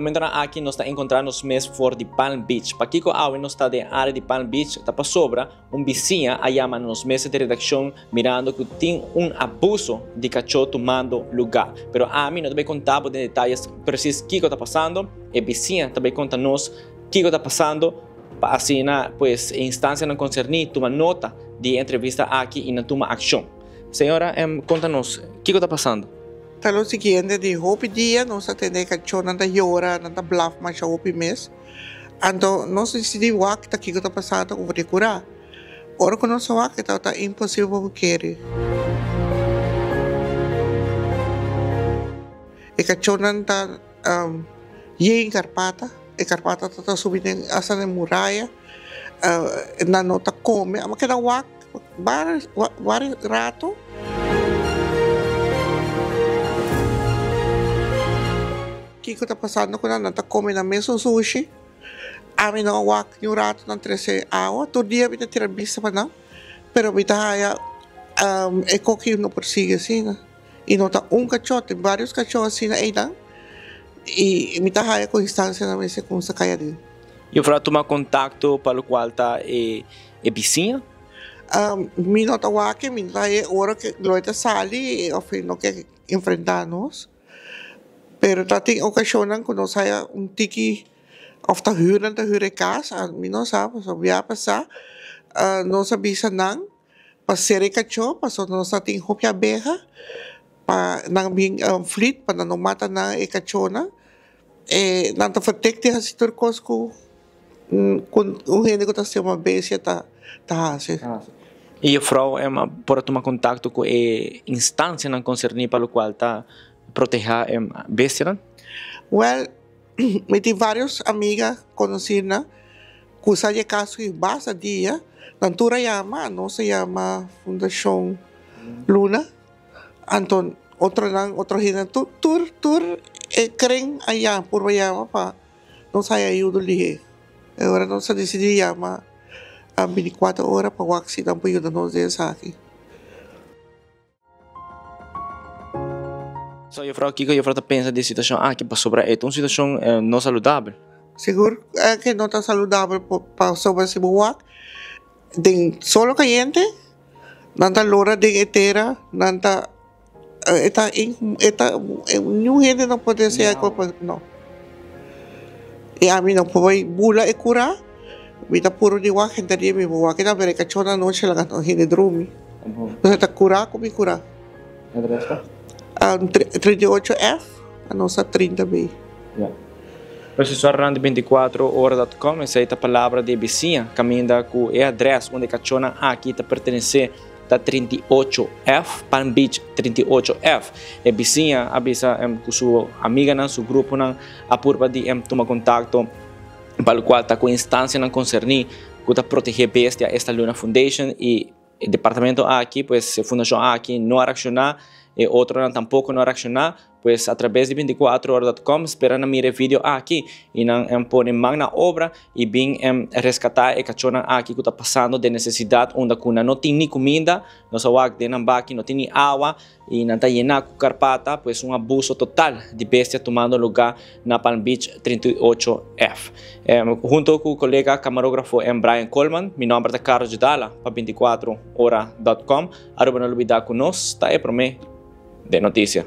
momentonan aki nos ta encontra nos mes for di Palm Beach. Pakico awe nos ta den area di Palm Beach ta pasobra un bisiña a yama na nos mesa di redaccion mirando cu tin un abuso di cacho tumando luga. Pero ami no ta bay conta bo den detayes precies kico ta pasando, e bisiña ta bay conta nos kico ta pasando pa asina pues e instancianan concerni tuma nota di e entrevista aki y nan tuma accion. Señora, conta nos kico ta pasando? Ta lo siguiente, di hopi dia nos a tende e kachónan ta yora, nan ta blaf masha hopi mes. Anto nos disidí wak ta kiko ta pasando over di kurá. Ora ku nos a wak e tabata imposibel pa bo kere. E kachónan ta yen karpata, e karpata ta ta subi den asta den muraya, nan no ta kome, a keda wak Varios rato. Kiko ta pasando ku nan? Nan ta kome nan mesun sushi. Ami no a wak ni un rato nan trese awa. Tur dia mi ta tira bista pa nan, pero mi ta haya e koki no por sigui asina. I no ta un kachó, tin varios kachó asina einan. I mi ta haya ku instansianan mester kumsa kai aden. Jufrou a tuma kontakto pa lokual ta e E bisiña? Mi no ta wak, mi ta e ora ku Gloria ta sali òf e no ke enfrentá nos. Pero ta tin okashonnan ku nos haya un tiki òf ta hür nan ta hür e kas, mi no sa pasobra bia pasá nos a bisa nan pa sera e kachó pasobra nos ta tin hopi abeha pa nan bin flit pa nan no mata nan e kachónan. E nan ta fertek di hasi tur kos ku. Un hende ku ta stima bestia ta hasi. E juffrouw por a tuma kontakto ku e instansianan konserní pa lokual ta protehá e bestianan? Wèl, mi tin vários amiga konosínan ku sa di e kaso i basta dia nan tur a yama, nos a yama Fundashon Luna, anto otronan, otro hendenan tur tur tur e kren a yama, purba yama pa. Nos haya ayudo lihé. E ora nos a disidí yama a binticuater ora pa wak si nan por yuda nos den esaki. So juffrouw, kiko juffrouw ta pensa di e situacion aki? Pasobra e ta un situacion no saludabel. Sigur ke no ta saludabel pasobra si bo wak den solo kayente nan ta lora den e tera, nan ta. E ta e ta niun hende no por desea ku no. I ami no por bai bula e kura, mi ta puru di wak henter dia mi bo wak e ta bira e kachó na nochi laga no hende drumi. Entonces ta kura ku mi kura. Adres ta? 38 F, anos ta 30 B. Ya. Pues si rand 24 ora dot com esei ta palabra di e bisiña kaminda ku e adres unda e kachónan aki ta pertenesé. Ta 38 F, Palm Beach 38 F. E bisiña a bisa cu su amiganan, su gruponan a purba di tuma contacto pa locual ta cu instancianan concerni cu ta protege bestia, esta Luna Foundation y e departamento aki, pues e fundacion aki no a reacciona, e otronan tampoco no a reacciona. Pues a traves di 24 ora dot com spera nan mira e video aki y nan pone man na obra y bin rescata e cachonan aki cu ta pasando den necesidad unda cu nan no tin ni cuminda, nos a wak den nan baki no tin ni awa y nan ta yena cu carpata, pues un abuso total di bestia tumando lugar na Palm Beach 38 F. Hunto cu colega camarografo Brian Coleman, mi nomber ta Carlos Judala pa 24 ora dot com. Aruba no lubida cu nos ta e prome. Den noticia.